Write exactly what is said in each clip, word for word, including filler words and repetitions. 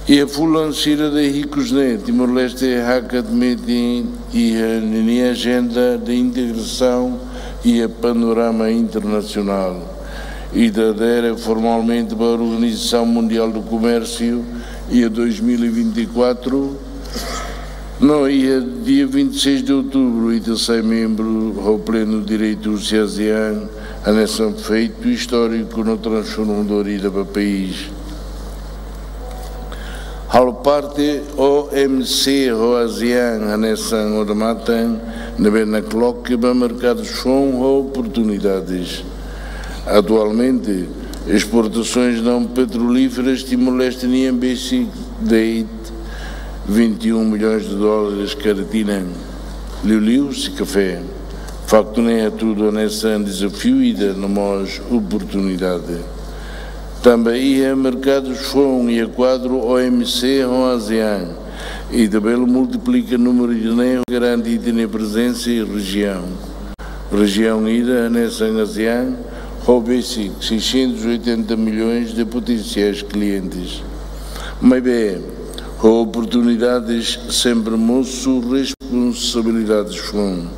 Iha fulan sira de hikus ne'e, Timor-Leste hakat metin iha ninia ajenda de integrasaun iha panorama internasionál. Ita adere formalmente ba Organizasaun Mundiál do Komérsiu iha dois mil e vinte e quatro, no iha dia vinte e seis de outubro ita sai membru ho plenu direitu husi ASEAN, hanesan feitu istóriku no transformadór ida ba país. Halo parte OMC ho ASEAN hanesan odamatan ne'ebé nakloke ba merkadus foun ho oportunidades. Atualmente, esportasoens não petrolíferas Timor-Leste nian besik de'it vinte e um milhões de dólares kada tinan. Liuliu husi kafé. Faktu ne'e hatudu hanesan dezafiu ida no mós oportunidade. Tanba iha merkadus foun iha kuadru OMC ho ASEAN, ita bele multiplika númeru ida-ne'e, garante ita-nia prezensa iha rejiaun. Rejiaun ida hanesan ASEAN ho besik seiscentos e oitenta milhões de potensiais klientes. Maibé, ho oportunidades sempre mosu responsabilidades foun.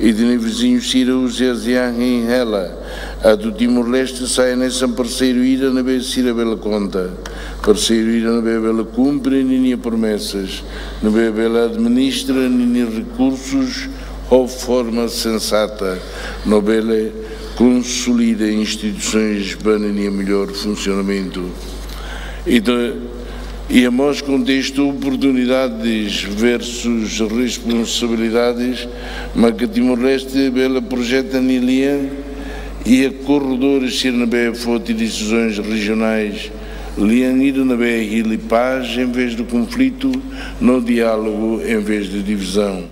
Ita-nia viziñu sira husi ASEAN hein hela atu Timor-Leste sai hanesan parseiru ida ne'ebé sira bele konta. Parseiru ida ne'ebé bele kumpre ninia promesas, ne'ebé bele administra ninia rekursus ho forma sensata, no bele konsolida instituisoens ba ninia mellór funsionamentu. Ita, iha mós kontestu oportunidades versus responsabilidades, mak Timor-Leste bele projeta nia lian iha korredores sira ne'ebé foti desizoens rejionais, lian ida ne'ebé hili pás em vez de konflitu, no diálogu em vez de divizaun.